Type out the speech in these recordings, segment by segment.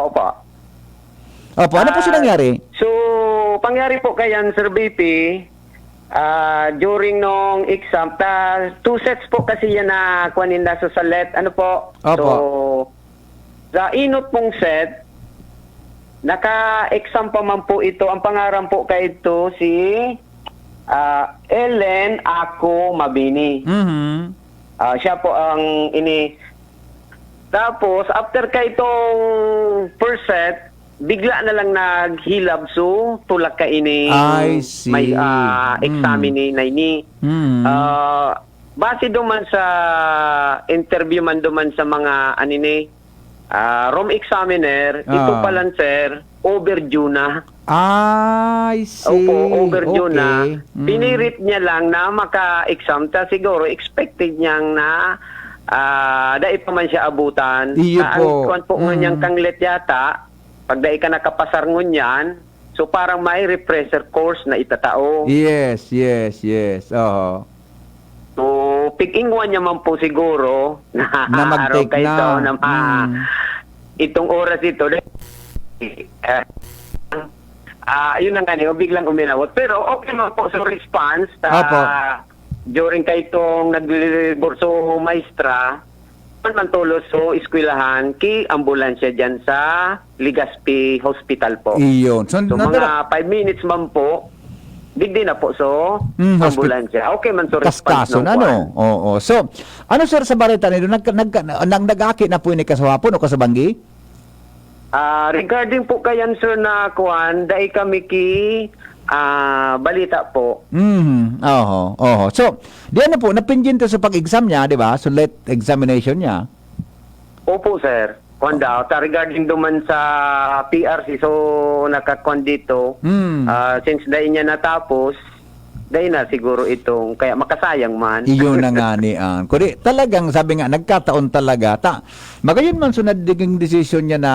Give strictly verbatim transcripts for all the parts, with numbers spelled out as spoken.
Opo. Opo, ano po siya Ah, nangyari? So, pangyari po kayan, Sir B P, ah, during nung exam, ta, two sets po kasi yan na kuwan ninda sa salet. Ano po? Opo. So, sa inot pong set, naka-exam pa man po ito. Ang pangaran po kaito si ah, Ellen Ako Mabini. Mhm. Ah, siya po ang ini. Tapos, after kaitong first set, bigla na lang naghilab so tulak ka ini I see. may ah, Mm. examine ni na ini. Mm. Ah, base duman sa interview man duman sa mga anini, ah, room examiner, ito Ah. pala sir, overdue na. I see. Opo, overdue Okay. na. Mm. Pinirit niya lang na maka-exam ta. Siguro, expected niyang na ah, dai pa man siya abutan. Iyo Ta, po. Ang kwan po nga Mm. niyang kanglet yata, pag dai ka nakapasar ngunyan, so parang may refresher course na itatao. Yes, yes, yes. Oo. So, pig-ingwan niya man po siguro na, Na mag-take araw kayo na. Na ma, Mm. itong oras ito, eh, ah, yun na nga niyo, biglang uminawot. Pero okay man po sa response, Opo. ah, during kay itong naglilibor so maestra, man man tulos so eskwelahan, ki ambulansya dyan sa Legazpi Hospital po. Iyon. So, So, nadara- mga five minutes man po, digdi na po so Mm, hospi- ambulansya. Okay man so response Kaskaso ng na, kwan. No? Oo. So, ano, sir, sa bareta niyo, nag, nag, nag, nag-aki na po ini kasuhapon o kasubanggi? Ah, regarding po kayan, sir, na kuan, dai kami ki ah, balita po. Mhm. Oho, oho. So, di ano po, napindyente sa pag-exam niya, di ba? So, late examination niya. Opo, sir. Kuan daw, ta regarding duman sa P R C, so nakakuan dito, Hmm. ah, since dai niya natapos, dai na siguro itong, kaya makasayang man. Iyo na nga ni an. Kundi talagang sabi nga, nagkataon talaga. Ta, magayon man so nagiging desisyon niya na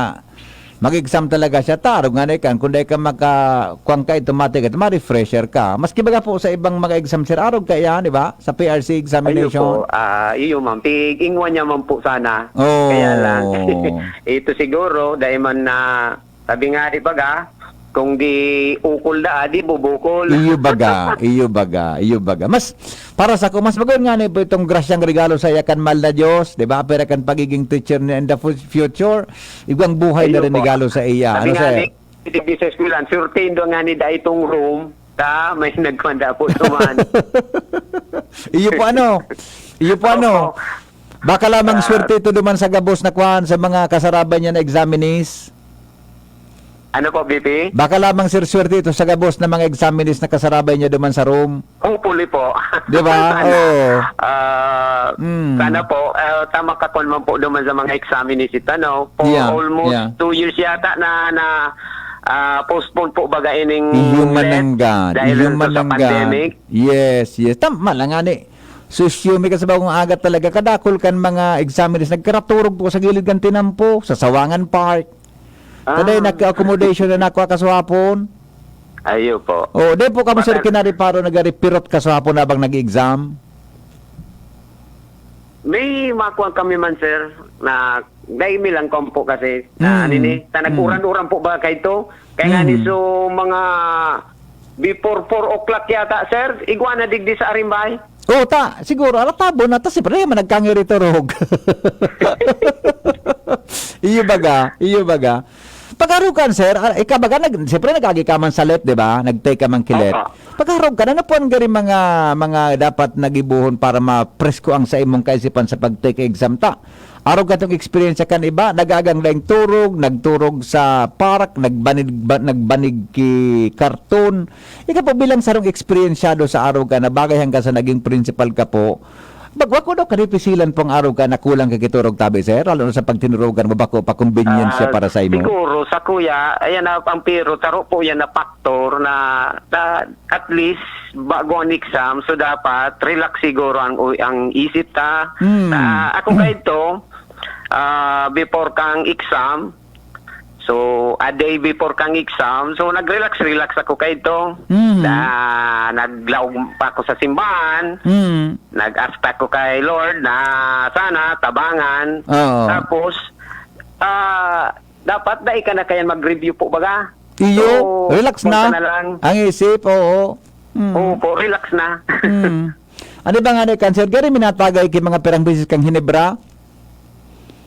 mag-exam talaga siya. Tarong nga na ikan, kung dai ka maka, kuwan ka, automatic, at ma-refresher ka. Maski baga po sa ibang mga exam, sir, arog kaya, di ba? Sa P R C Ayun examination. Po, ah, iyo man. Pig-ingwan niya man po sana. Oh. Kaya lang, ito siguro, dahil man na, sabi nga, di ba ga, kung di ukol da, di bubukol. Iyo baga, iyo baga, iyo baga. Mas, para sa ko, mas magayon nga ni po itong grasyang regalo sa iya kan mahal na Diyos, di ba? Pero kan pagiging teacher niya in the fu- future, igwang buhay na Iyo rin po. regalo sa iya. Sabi Ano, nga sir? ni, di sa eskwelahan, swerte daw nga ni da itong room, ta may nagmanda po naman. Iyo po ano? Iyo po ano? Opo. Baka lamang Ah. swerte ito duman sa gabos na kwan sa mga kasarabay niya na examinees. Ano po, B P? Baka lamang, sir, swerte ito sa gabos na mga examinees na kasarabay niya duman sa room. Hopefully po. Di ba? Sana. Oo. Ah, Mm. Sana po, ah, tama ka kon man po duman sa mga examinees ito, no? For Yeah, almost yeah. two years yata na, na ah, postpone po baga ining Iyo man let ang God. dahil Iyo sa man ang God. Pandemic. Yes, yes. Tama lang nga ni. Susyo, may kasabay kong aga talaga. Kadakol kan mga examinees. Nagkaraturog po sa gilid kan tinampo, sa Sawangan Park. Taday, Ah. nagka-accommodation na nako kasuhapon. Ayo po. Oh, di po kamo, sir, Matan- kinariparo nagaripirot kasuhapon habang nag-exam? May makuha kami man, sir, na dahil mi lang kwan po kasi, na Mm. ano ni, ta Mm. nag-uran-uran po ba kayo to? Kaya nga Mm. ni, so, mga before four o'clock yata, sir, igwa na digdi sa Arimbay. Oh, ta, siguro, alatabo na, ta, siyempre, man nagkangiriturog. Iyo baga, iyo baga. Pag-arukan, sir, ah, ikaw baga, nag, siyempre, nag-agi ka man sa let, di ba? Nag-take ka man kilet. Opo. Pag-arog ka, ano po ang gari mga, mga dapat nagibuhon para mapresko ang sa imong kaisipan sa pag-take exam ta? Arog ka tong eksperyensya kan iba, nagagang daing turog, nagturog sa park, nagbanig, ba, nagbanig ki karton. Ikaw po bilang sarong eksperyensyado sa arog ka na bagay hanggang sa naging principal ka po, bagwa ko daw kadipisilan pong arog ka na kulang ka kiturog tabi, sir? Lalo na sa pagtinurugan mo, bako pa convenience siya Ah, para sa imo? Siguro, sa kuya, ayan na, ang pero, taro po yan na factor na, na at least, bago ang exam, so dapat, relax siguro ang, ang isip ta. Hmm. Ah, ako kaito, ah, before kang exam, so, a day before kang exam, so, nag-relax-relax ako kaito. Hmm. Na, naglaog pa ako sa simbahan, Hmm. nag-ask pa ako kay Lord na sana tabangan. Oo. Tapos, ah, dapat dai ka na kayan mag-review po, baga. Iyo, So, relax punta na. na lang. Ang isip, oo. Mm. Oo po, relax na. Mm. Ano ba nga ni kan, sir? Gary, minatagay ki mga pirang beses kang Hinebra?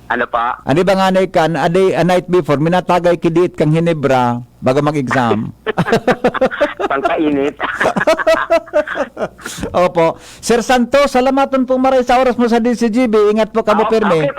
Ano pa? Ano ba nga ni kan, a day, a night before, minatagay ki diit kang Hinebra bago mag-exam? Pangkainit. Opo. Sir Santos, salamaton pong maray sa oras mo sa D C G B. Ingat po kamo Ah, pirmi. Okay po.